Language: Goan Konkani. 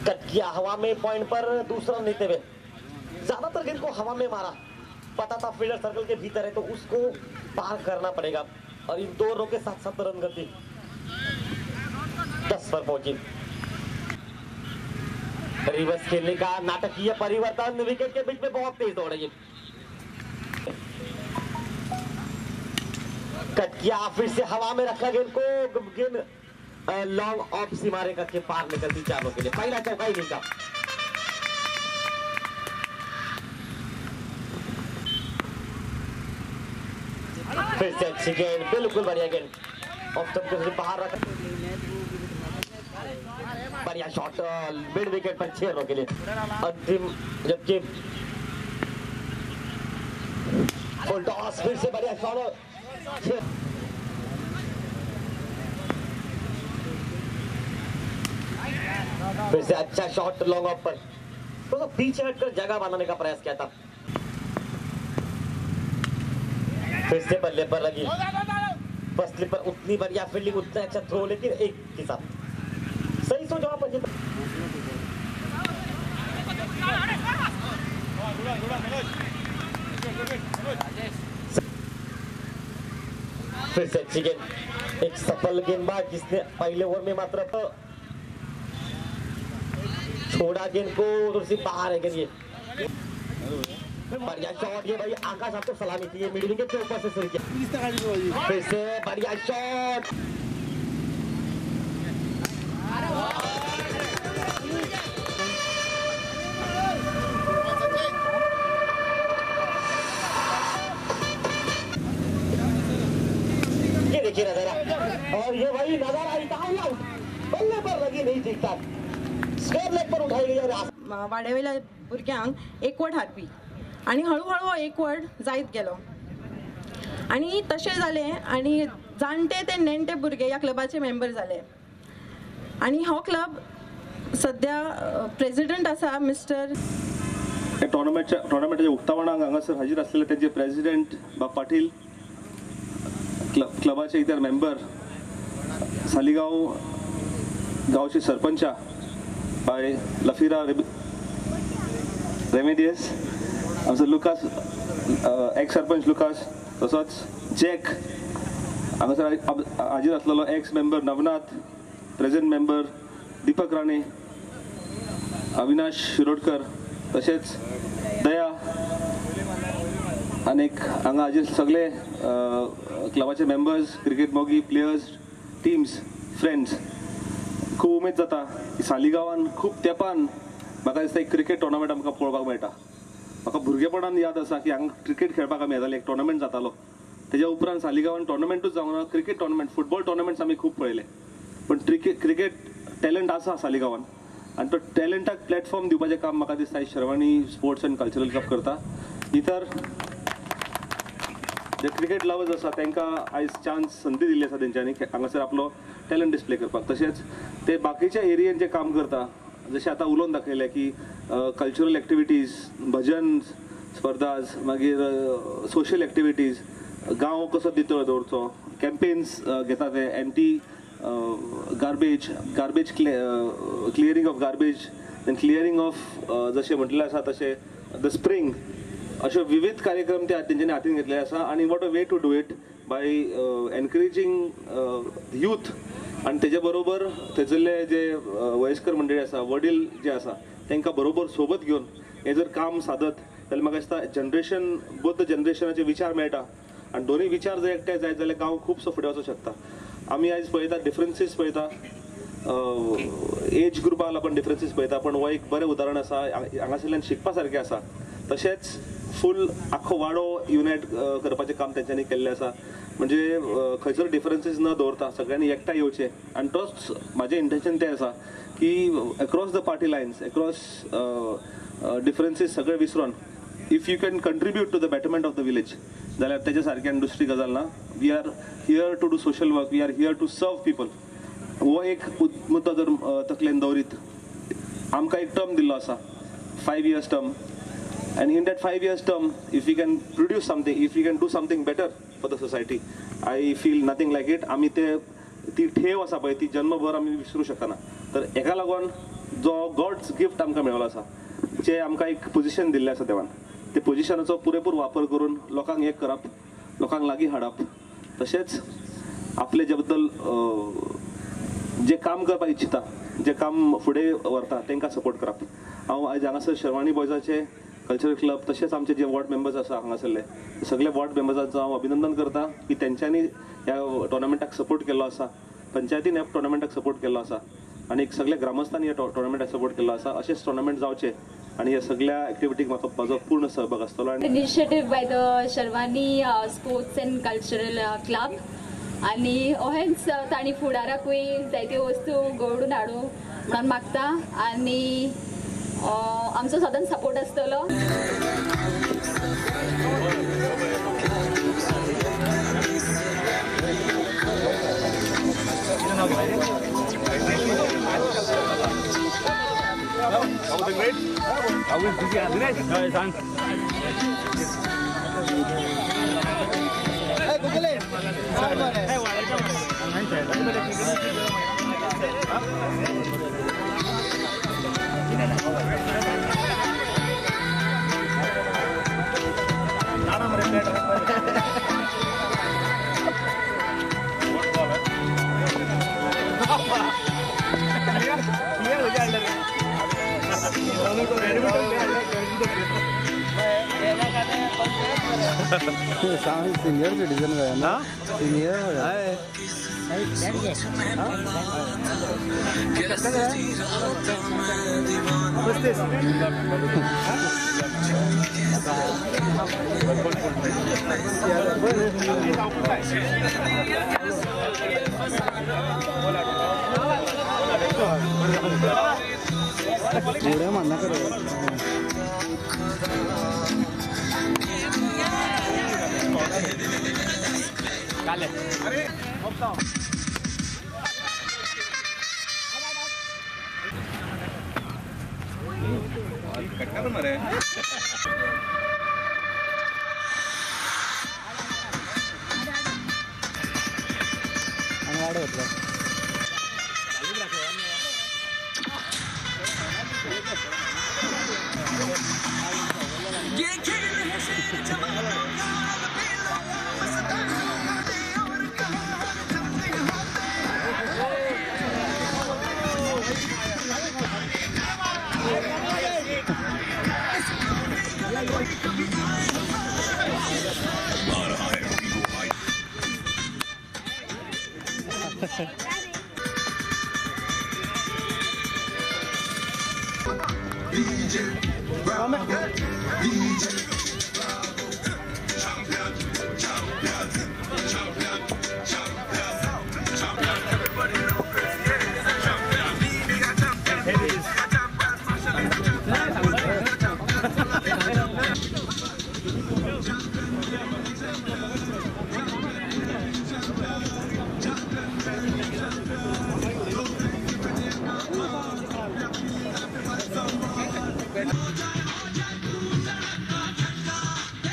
कट किया हवा में पॉइंट पर, दूसरा रन लेते हुए। ज्यादातर गेंद को हवा में मारा, पता था फील्डर सर्कल के भीतर है तो उसको पार करना पड़ेगा। और इन 2 रनों के साथ साथ रन गति 10 पर पहुंची। रिवर्स खेलने का नाटकीय परिवर्तन, विकेट के बीच में बहुत तेज दौड़ है। कट किया, फिर से हवा में रखा गेंद को, गेंद लॉन्ग ऑफ सीमा रेखा के पार निकलती 4 के लिए। पहला चौका ही नहीं था। फिर से अच्छी गेंद, बिल्कुल बढ़िया गेंद, ऑफ स्टंप के बाहर रखा, बढ़िया शॉट मिड विकेट पर 6 रनों के लिए। अंतिम जबकि फुल टॉस, फिर से बढ़िया शॉट, 6। फिर से अच्छा शॉट लॉन्ग ऑफ पर, तो पीछे हटकर जगह बनाने का प्रयास किया था। फिर से बल्ले पर लगी, फर्स्ट स्लिप पर उतनी बढ़िया फील्डिंग, उतना अच्छा थ्रो, लेकिन एक के साथ सही सोच वहां पर। फिर से अच्छी गेंद, एक सफल गेंदबाज जिसने पहले ओवर में मात्र छोड़ा गेंद को, थोड़ी सी बाहर है गेंद। ये बढ़िया शॉट, ये भाई आकाश आपको सलामी थी, ये मिडिल विकेट के ऊपर से शुरू किया। फिर से बढ़िया शॉट, ये देखिए नजारा, और ये भाई नजारा आउट, बल्ले पर लगी नहीं ठीक ठाक, स्क्वायर लेग पर उठाई गई। और वाड्यावयल्या भुरग्यांक एकवट हाडपी आनी हळूहळू हो एकवट जायत गेलो आनी तशें जालें आनी जाणटे ते नेणटे भुरगे ह्या क्लबाचे मेंबर जाले आनी हो क्लब सद्या प्रेजिडंट आसा मिस्टर। टोर्नामेंटाच्या उक्तावणाक हांगासर हाजीर आसलेले तेंचे प्रेजिडंट बाब पाटील, क्लबाचे इतर मेंबर, सालिगांव गांवचे सरपंचा बाय लफिरा रेमेडियस, आमचो लुकास एक्स सरपंच लुकास, तसोच जॅक हांगासर हाजीर आसलेलो ex member Navnath, present member Deepak Rane, Avinash Shirodkar, तशेंच दया आनीक हांगा हाजीर सगळे क्लबाचे मेंबर्स, क्रिकेट मोगी, प्लेयर्स, टीम्स, फ्रेंड्स. खूब उमेद जाता की सालिगांवान खूब तेंपान म्हाका दिसता एक क्रिकेट टोर्नामेंट आमकां पळोवपाक मेळटा. म्हाका भुरगेपणान याद आसा की हांगा क्रिकेट खेळपाक आमी येताले, एक टोर्नामेंट जातालो. तेज्या उपरांत सालिगांवान टोर्नामेंटूच जावंक ना, क्रिकेट टोर्नामेंट, फुटबॉल टोर्नामेंट्स आमी खूब पळयले, पण क्रिकेट टॅलंट आसा सालिगांवान आनी तो टॅलंटाक प्लॅटफॉर्म दिवपाचें काम म्हाका दिसता Sharvani sports and cultural club करता. इतर जे क्रिकेट लवर्स आसा तांकां आयज चान्स संदी दिल्ली आसा तेंच्यांनी हांगासर आपलो टॅलंट डिस्प्ले करपाक. तशेंच ते बाकीच्या एरियेन जे काम करता, जशें आतां उलोवन दाखयलें की कल्चरल एक्टिविटीज, भजन स्पर्धा, मागीर सोशल एक्टिविटीज, गांव कसो नितळ दवरचो, कॅम्पेन्स घेता ते anti garbage, garbage clearing of garbage and clearing of जशें म्हटलें आसा तशें the spring, अश्यो विविध कार्यक्रम ते तेंच्यांनी हातीन घेतलेले आसा. आनी what a way to do it by encouraging youth आनी तेजे बरोबर थंयसरले जे वयस्कर मंडळी आसा, वडील जे आसा तांकां बरोबर सोबत घेवन हें जर काम सादत जाल्यार म्हाका दिसता जनरेशन, बोथ जनरेशनाचे विचार मेळटा आनी दोनूय विचार जर एकठांय जायत जाल्यार गांव खुबसो फुडें वचूंक शकता. आमी आयज पळयता डिफरन्सीस पळयता, एज ग्रुपाक लागून डिफरन्सीस पळयता, पण हो एक बरें उदाहरण आसा, हांगासरल्यान शिकपा सारकें आसा. तशेंच फूल आख्खो वाडो युनायट करपाचें काम तेंच्यांनी केल्लें आसा. म्हणजे खंयसर डिफरन्सीस न दवरता सगळ्यांनी एकठांय येवचें आनी तोच म्हाजें इंटेन्शन तें आसा की across the party lines, across differences सगळे विसरून if you can contribute to the betterment of the village जाल्यार तेच्या सारकें आनी दुसरी गजाल ना. We are here to do social work, we are here to serve people. हो एक मुद्दो जर तकलेन दवरीत आमकां एक टर्म दिल्लो आसा, 5 years term, and in that 5 years term if we can produce something, if we can do something better for the society, I feel nothing like it. आमी ते ती ठेव आसा पळय ती जन्मभर आमी विसरूं शकना. तर हेका लागून जो गॉड्स गिफ्ट आमकां मेळ्ळो आसा, जे आमकां एक पोजिशन दिल्लें आसा देवान, ते पोजिशनाचो पुरेपूर वापर करून लोकांक एक करप, लोकांक लागीं हाडप, तशेंच आपले जे बद्दल जे काम करपाक इच्छिता, जे काम फुडें व्हरता तांकां सपोर्ट करप. हांव आयज हांगासर शर्वाणी बॉयजाचे कल्चरल क्लब तशेंच आमचे जे वॉर्ड मेंबर्स आसा हांगासरले सगळे वॉर्ड मेंबर्सांचो हांव अभिनंदन करता की तेंच्यांनी ह्या टोर्नामेंटाक सपोर्ट केल्लो आसा, पंचायतीन ह्या टोर्नामेंटाक सपोर्ट केल्लो आसा आनी सगळे ग्रामस्थांनी ह्या टोर्नामेंटाक सपोर्ट केल्लो आसा. अशेंच टोर्नामेंट जावचे आनी ह्या सगळ्या एक्टिविटीक म्हाका म्हजो पूर्ण सहभाग आसतलो. आनी Initiative by the Sharvani sports and cultural club आनी अहेंच तांणी फुडाराकूय जायत्यो वस्तू घडोवन हाडूं म्हणून मागता आनी आमचो सदांच सपोर्ट आसतलो. सीनियर सिटीजन गया ना, सीनियर हो गया। उड्या मारना DJ, DJ.